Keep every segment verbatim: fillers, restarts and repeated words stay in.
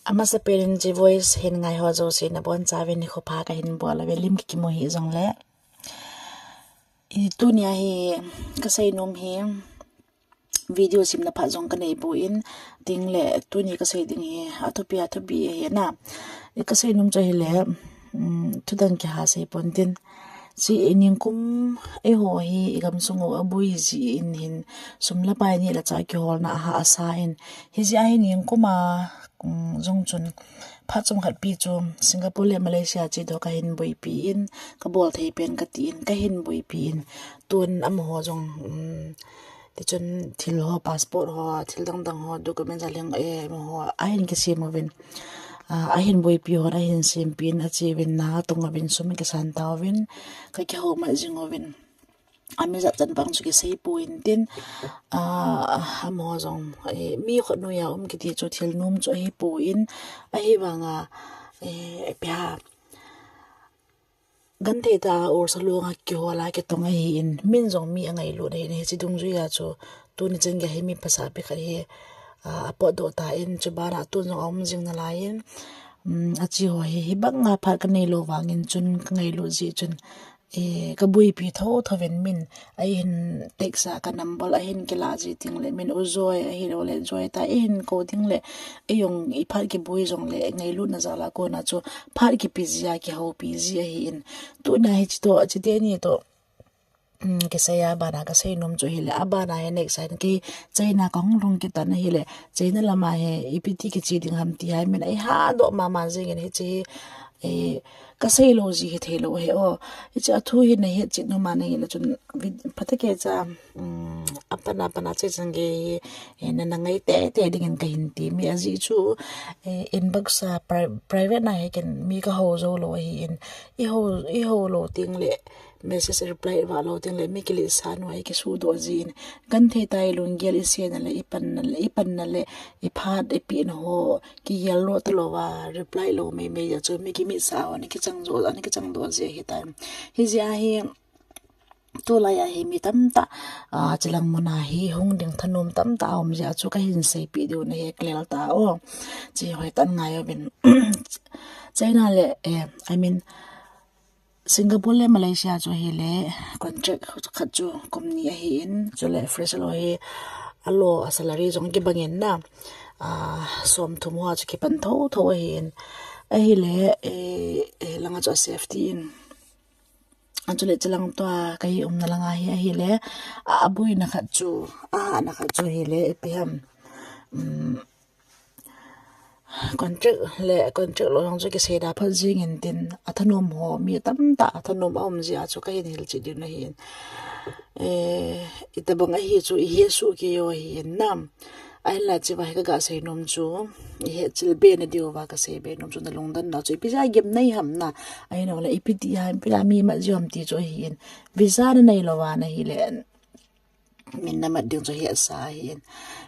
Amasapen in hiche voice hin ngai ho jouse nabonchauvin nikho pha kahin bol uve, lim kikimu hih jongle. I tunia hi kasei nom hi video simna phat jong kanei poi, tin le tuni kasei ding hi athupi athupi ahi na. I kasei nom chu ahile, um, thudang kiha sei pon tin. Hiche i nikum eiho hi i gamsung u aboi jeh in hin sum le pai neh le chah kiholna aha asa in. Hijeh a hi nikum a, um, jong chun phat chomkhat pi chu Singapore le Malaysia che toh kahin boipi in, kabol thei pen kati in, kahin boipi in. Tun amaho jong, um, tichun thil ho, passport ho, thil dang dang ho, document a leng, eh, amaho ahin kisem uvin. Ah, ahin boipi hon ahin sempin, acheuvin na, atung uvin, sum akisan tauvin, kakihou mat jing uvin. Ami jat chan vang chu kisei poi tin, ah, amaho jong, eh, mi khut noiya um kiti chu thil nom chu ahipoi, ahivanga, eh, ipi ham, genthei tah a ur salung a kihol a kitong ahin, min jong mi angailut ahin, hiche dungjui a chu tuni chan gei hi mi pasal pi khat hi, ah, apotdoh tan, chuban a tun jong aum jing nalai in, um, ache ho hi, hibanga phat kanei lou vangin chun kangailut jeh chun, eh, kaboipi thotho uvin, min ahin text a ka number ahin kilah jeh ding le, min u Joy ahilou le Joy ta eihin kou ding le, eijong iphat kiboi jongle ngailutna jal a kona chu phat kipe jeh a kihoupi ji ahin. Tuna hiche toh, hiche teni toh, um, kisei a bana kasei nom chu ahile, abana hi next time kei China kahung lhung kit tan ahile, China lama hi ipi ti kiche ding ham ti hi min eihadoh mama jingin hiche hi, eh, kasei lou ji hithei lou ahi o. Hiche a thu hi nahet chet nom a nahile chun vid-, phatah kei cha, um, apan apan a che chan gei hi, eh, nana ngai teitei dingin kahin ti mi ajeh chu, eh, inbox a pri-, private na hi ken mi kahou jou lou ahin, ihou, ihou lou ding le, message reply vah lou ding le, mi kiletsah nu a ikisudoh jin, genthei tah a ilunggel isena le, ipanna le, ipanna le, iphat, ipehna ho, kigel lou talou va, reply lou meimei jeh chu, mi kimitsah ho, ana kichang jo, ana kichang doh ji ahitan. Hijeh a hi, tulai a hi mi tamtah, ah, chilang mun a hi hung ding thanom tamtah aum jeh a chu kahin seipeh diu nahi clear tah o. Hiche hoitah in ngai uvin. China le, eh, I mean, Singapore le Malaysia chu ahile contract khat chu kum ni ahin, chule fresher ho hi alo a salary jong kibang in na, ah, som thum ho chu kipan thotho ahin. Ahile, eh, eh, langa chu a safety in. Achule chilang tua kahi umna langa hi ahile, a, aboina khat chu, ahahna khat chu ahile, ipi ham, um, contract le contract lou jong chu kisei da phat jingin tin, athanom ho, mi tamtah athanom aum jeh a chu kahin hilchet diu nahin. Eh, itobang ahi chu ihet soh kei u ahin na. Ahinla hiche va hi kaga sei nom chu, ihet chil be nadiu va kasei be nom chu, nalungdon nau chu ipi jeh a gimnei ham na. Ahinla ipi ti ham, ipi a mi mat jiu ham ti chu ahin. Visa nanei lou va nahile, min namat ding chu ahi asa ahin.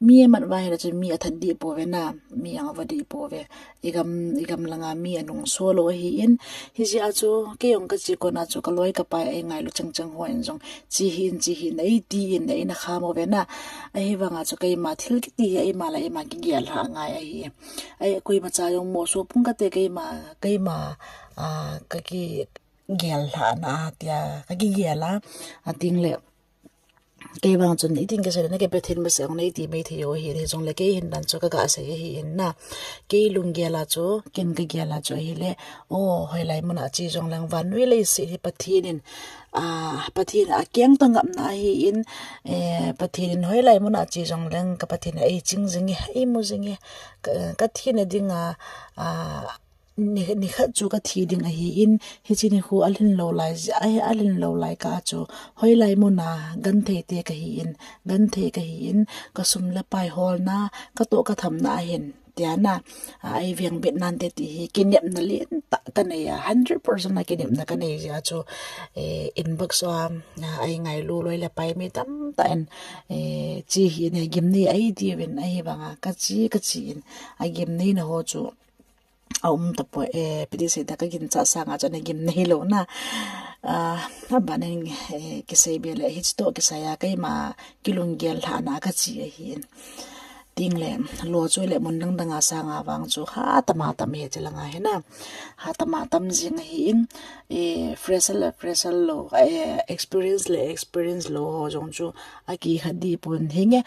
Mi amat va ahile chu mi athat deh pouve na, mi angva deh pouve. Igam, igam langa mi anungso lou ahin. Hijeh a chu, kei jong kache kona chu, kaloi kapai eingailu chang chang hon jong, che hih in, che hih in, eiti in, eina kham uve na. Ahivanga chu keima thil kiti hi eima le eima kigel lhah ngai ahi. Ei, koimacha jong moso pung kate keima, keima, ah, kakigel lhahna a tia, kakigel a, ating le. Kei vang chun, itin kisei le na kei Pathen masang nei ti mai thei u ahi, hijongle kei hin dan chu kaga sei ahin na. Kei lunggel a chu, ken kagel a chu ahile, o, hoilai mun a che jongleng vannoi leiset hi Pathen in, a, Pathen akeng toh ngapna ahin, eh, Pathen in hoilai mun a che jongleng ka Pathen in eiching jing e, eimu jing e, ka, kathina dinga, a, ni, nikhat chu kathi ding ahin, hiche nikho alhin lou lai, a, alhin lou lai kah chu, hoilai mun a genthei te kahin, genthei kahin, kasum le pai holna, katoh kathamna ahin, tia na, a, eivengbit nante ti hi, kinepna lentah kanei a, hundred percent a kinepna kanei jeh a chu, eh, inbox a, a, eingailu loi le pai mi tamtah in, eh, che hih in, gimnei eiti uvin, ahivanga, kache, kache in, agimneina ho chu, aum tapoi, eh, ipi ti seida kaginchat sanga chu ana gimnei lou na. Ah, abanin, eh, kisei be le, hiche toh kisai a keima kilunggel lhahna kache ahin. Ting le, lo chu le mun dang dang a sang a vang chu ha tam a tam hi chi langa hi na. Ha tam a tam jing ahi in, eh, fresher le fresher lo, eh, experience le experience lo ho jong chu a kikhat di pon hi nge,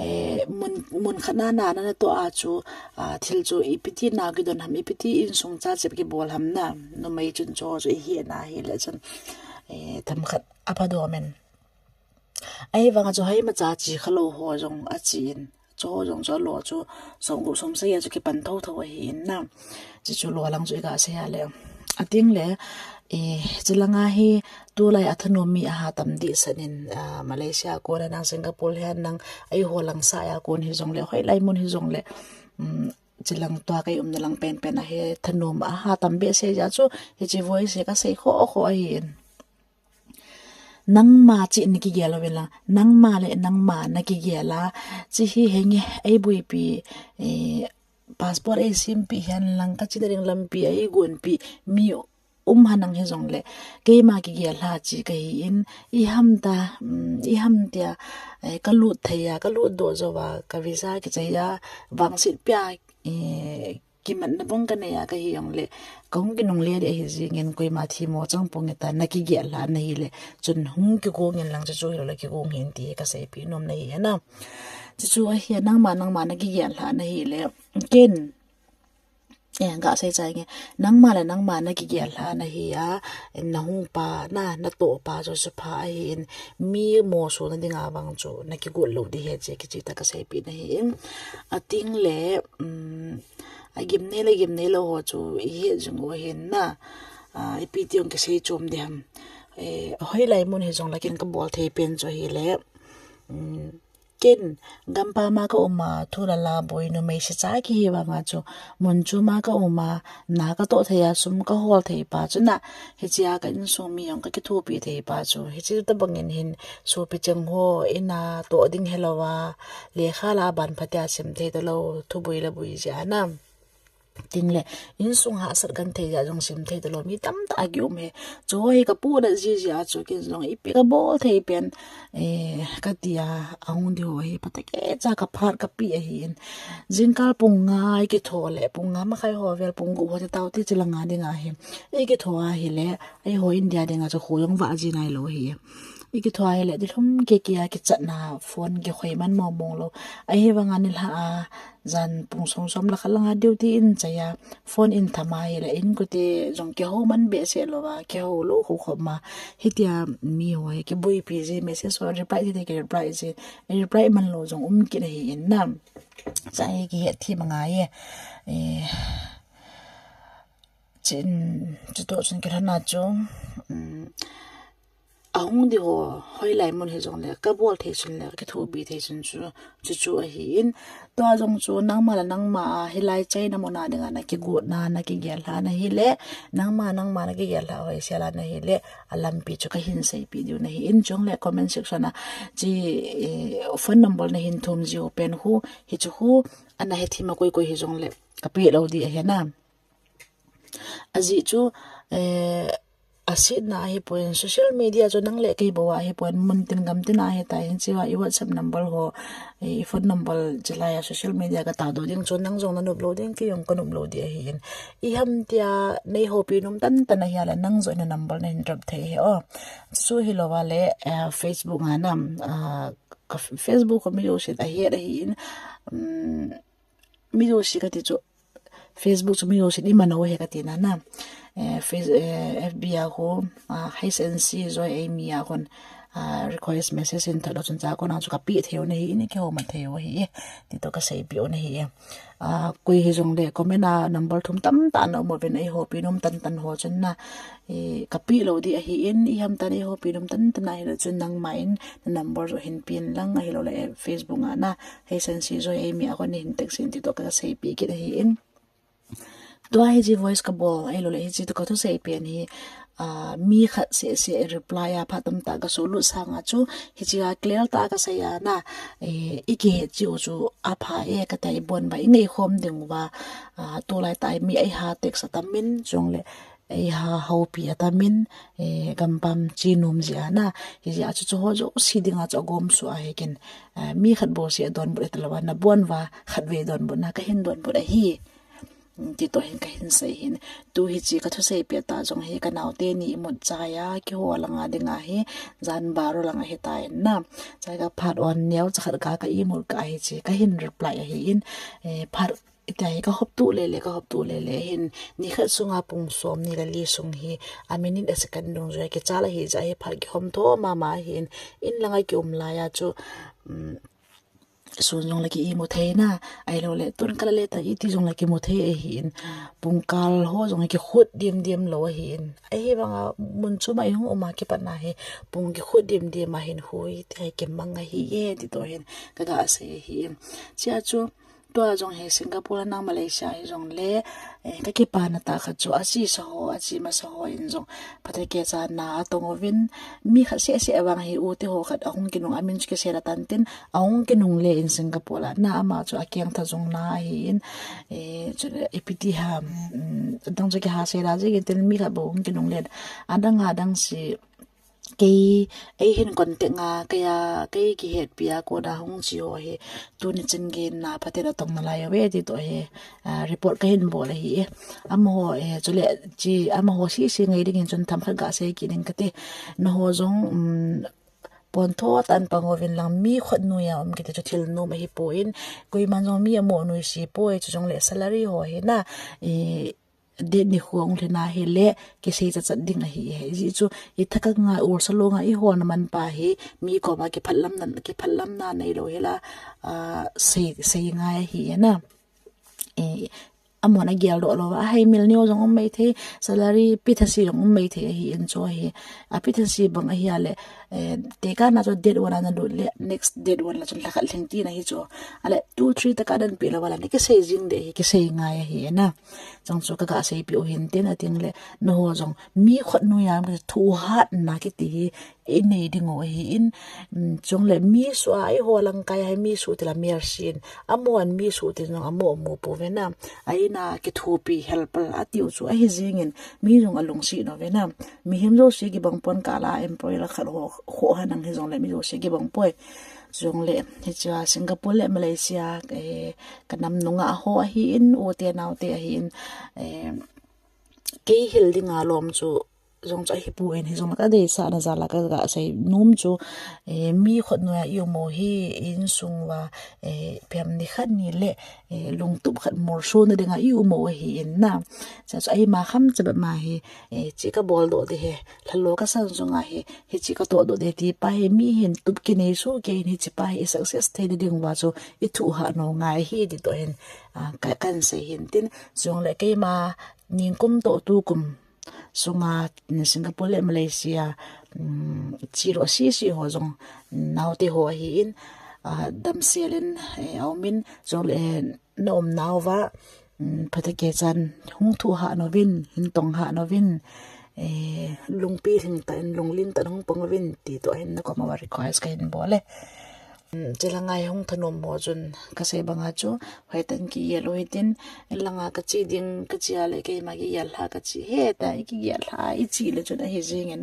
eh, mun, mun khat na na na to a chu, ah, thil chu ipi ti na kidon ham, ipi ti insung cha chep kibol ham na. Numei chun chu chu ihi na hi le chun, eh, themkhat a pha doh men. Ahivanga chu haimacha chi kha lo ho jong a chi in. Chu ho jong chu a lo chu som gup som sagi a chu kipan tho tho ahi in na. Chu chu lo lang chu i ga sei a le. A ting le, eh, chi langa hi tulai a thanom mi a ha tam di san in, ah, Malaysia a kon a nang Singapore hian nang ei ho lang sa a kon hi jong le, hoilai mun hi jong le, um, chi lang tua kei umna lang pen pen a hi thanom a ha tam behseh jeh a chu hi chi voice hi ka sei kho kho ahi in. Nangma chi na kigel lo vela, nangma le nangma na kigel a, chi hi henge, ei buipi, eh, passport ei simpi hian lang ka chi na ding lampi ei gonpi mi um ha nang hi jong le, keima kigel hla chi ka hi in, i ham ta, um, i ham tia, eh, ka lut thei a, ka lut doh zo a, ka visa kichai a, vangset pia, eh, kimatna bang ka nei a ka hi jong le, ka hung kinungle di ahi jingin koima thimo chang pong e ta na kigel hla na hi le, chun hung kigong in lang chu chu hi lo le kigong hin ti ka seipi nom na hi na. Chu chu ahi a nangma, nangma na kigel hla na hi le, ken, eh, ga sei chai nge, nangma le nangma na kigel hla na hi a, na hung pa, na, na to pa chu chu pha ahi in, mi mo so na ding a vang chu na kigot lo di he che kichi ta ka seipi na hi in. A ting le, um, a gimnei le gimnei lo ho chu i het jing u hin na, ah, ipi ti ong kisei chom di ham. Eh, hoilai mun hi jong le ken ka bol thei pen chu hi le, um, ken, gampam a ka um a, thu la la boi numei se cha ki hi vanga chu, mun chom a ka um a, na ka to thei a, sum ka hol thei pa chu na, hichi a ka insung mi jong ka kithopi thei pa chu, hichi ta bangin hin, sopi cheng ho, in a to ding he lo a, lekha la ban phatia sim thei ta lo, thu boi la boi jeh a na. Ting le, insung hahsat kan thei jeh a jong sim thei ta lo, mi tam tah a ki um he. Chu hi ka pu na ji jeh a chu ken jong ipi ka bol thei pen, eh, ka ti a, a hung di ho hi, pha ta ke cha ka phat ka pi ahi in. Jingkal pung nga i kitho le, pung nga makhai ho vel, pung gup ho te tau ti chi langa ding ahi. I kitho a hi le, ei ho India ding a chu kho jong vah ji nai lo hi. I kitho a hi le, di lhum ke ke a kichat na, phone kikhoi man mong mong lo. Ahivanga ni lha a, jan pung som som la kha langa duty in chai a, phone in tham a hi le, in kote jong kiho man behseh lo va, kiho lo kho kho ma. Hitia mi ho hi kibuipi ji, message ho reply ti te ki reply ji, reply man lo jong um kit ahi in na. Chai ki het thi ma ngai e. Eh, chin, chu to chun ki lhana chu, um, a hung di ho, hoilai mun hi jong le, ka bol thei chun le, ka kithopi thei chun chu, chu chu ahi in. Tua jong chu, nangma le nangma a, hilai China mun a ding a na kigot na, na kigel hla na hi le, nangma, nangma na kigel hla hoi sel a na hi le, a lampi chu ka hin seipi diu na hi in, chong le comment section a, chi, eh, phone number na hin thum ji u pen khu, hi chu khu, ana he thim a koi koi hi jong le, ka pe lo di ahi na. Ajeh chu, eh, a sitna ahi poi, social media chu nang le kei bou a ahi poi, mun tin gam tin a ahi ta hin, chi a i WhatsApp number ho, eh, i phone number chi lai a social media ka ta doh ding chu nang jong na nop lo ding, kei jong ka nop lo di ahi in. I ham tia nei hopi nom tan tan ahi a le nang jong na number na hin drop thei he o. Chu hi lo va le, eh, Facebook a na, ah, ka f-, Facebook ko mi lo sit ahi ahi in, um, mi lo sit ka ti chu, Facebook chu mi lo sit i man o he ka ti na na. Eh, Face-, eh, F B a khu, ah, H N C Joy Amy a khun, ah, request message in thot lo chun cha ko na chu ka pe thei u na hi in, i kiho ma thei u hi e. Ti to ka seipi u na hi e. Ah, koi hi jong le comment a number thum tam tah na um uvin ei hopi nom tan tan ho chun na. Eh, ka pe lo di ahi in, i ham tan ei hopi nom tan tan ahi lo chun nangma in na number jong hin pe in lang ahi lo le, eh, Facebook a na. H N C Joy Amy a khun hin text in ti to ka seipi kit ahi in. Tua hi chi voice ka bol, ahilou le, hi chi to ka thusei pen hi, ah, mi khat seh seh reply a phat tam tah ka solut sang a chu, hi chi a clear tah ka sei a na, eh, i kihet chi u chu a pha e ka ti a i bon uva, i ngaikhom ding uva, ah, tulai tah mi ei ha text a tam in, chule, Ei ha houpi atamin, eh, gampam chi nom jia na, hijeh a chu chuho jouse dinga chu agomsuh ahi ken, eh, mi khat bou seh adonbut ahi talou va, nabon uva khatvei donbut na kahin donbut ahi. Ti toh hin kahin sei hin. Tu hiche kathusei pet tah jong hi kanaote ni imut chai a, keiho langa dinga hi, jan baro langa hitan na. Chai ka phat on neo chakhat ka ka imut ka hiche kahin reply ahin. Eh, phat Iti hi kahop tuh lele, kahop tuh lele hin, nikhat sunga pung som ni le li sung hi, a minute a second dungjui a kichal ahi jeh hi phat kihom tho mama hin, in langa kium laiya chu, um, sun jong le ki imu thei na, ahilou le, tun kal le ta iti jong le kimu thei ahin, pung kal ho jong le kikhut dim dim lou ahin, ahivanga mun chom a ihung um a kipat na hi, pung kikhut dim dim a hin hui, ti hi kimang ahi e, ti toh hin, kaga sei ahin. Chea chu, Tua jong hi Singapore a nang Malaysia hi jong le, eh, kakipana tah khat chu achesa ho, achi masa ho in jong phatah kei chan na atong uvin, mi khat seh seh vang hi u te ho khat ahung kinung amin chu kisei la tan tin, ahung kinung le in Singapore la na ama chu akeng tha jong na ahi in, eh, chu le ipi ti ham, um, adang chu kiha sei la jing in tin mi khat bou hung kinung le, adang adang si Kei, ei hin contact a, kei a, kei kihetpi a, kona hung chi ho hi, tuni chan gei na phaten atong nalai uve, ti toh hi, ah, report kahin bol ahi e. Amaho, eh, chule, chi, amaho sese ngai ding in chun themkhat gasei kit ning kati. Nangho jong, um, pon tho tah in pang uvin lang mi khut noiya um kiti chu thil nom ahipoi. Koiman jong mi amo noise poi, chu jong le salary ho hi na, eh, Date nikho hung lhin a hile, kisei chat chat ding ahi e. Hijeh chu, i thakhat nga, ur salonga i hol na man pa hi, mi koma kiphatlam na, kiphatlam na neilou hila, ah, sei, sei ngai ahi e na. Eh, amon agel doh lou va, ahai mil ni jong um mai thei, salary pi thasi jong um mai thei ahi in chu ahi. A pi thasi bang ahi a le, eh, tekah na chu date one a na lut le, next date one la chun lhakhat lhing tina hi chu. A le, two, three taka dan pi lou va la, ni kisei jing de hi, kisei ngai ahi e na. Chang chu kaga seipeh u hin tin ating le, nangho jong mi khut noiya um kiti thuhatna kiti hi inei ding u ahi in, um, chule mi suh a i hol lang kai a hi mi suh til a mercy in, amon mi suh til jong amo mu pouve na, a in a kithopi helper ati u chu ahi jing in, mi jong alungset uve na, mihem jouse kibang pon kah la employer khat ho, ho hanang hi jong le mi jouse kibang poi. Chule, hichea Singapore le Malaysia, eh, ka nam nungah ho ahi in, u te nao te ahi in, eh, kei hil dinga lom chu, jong chu ahipoi, hijong le ka deisahna jal a kaga sei nom chu, eh, mi khut noiya i um u hi, insung uva, eh, pem ni khat ni le, eh, lungtup khat molso na dinga i um u ahi in na. Chea chu eima kham chabep ma hi, eh, chi kabol doh ding hi, lhalo kasan jong ahi, hichi katoh doh ding ti pa hi, mi hin tup kinei soh kei in hichi pa hi, i success thei na ding uva chu, i thuhat nom ngai ahi ti toh hin, ah, ka, kan sei hin tin, jong le keima, nikum toh tukum, sunga, Singapore le Malaysia, um, chi lou sese ho jong, naote ho ahi in, ah, damsel in, eh, aum in, jong le, eh, na um nauva, um, phatah kei chan hung thuhat uvin, hin tonghat uvin, eh, lungpi lhing tah in, lunglen tah in hung pang uvin, ti toh hin na koma request kahin bol e. Um, chule ngai hung thanom ho chun kasei banga chu, hoitah in kigel u hitin, langa kache ding, kache a le keima kigel lha kache hita, kigel lha, i che le chun ahi jing in.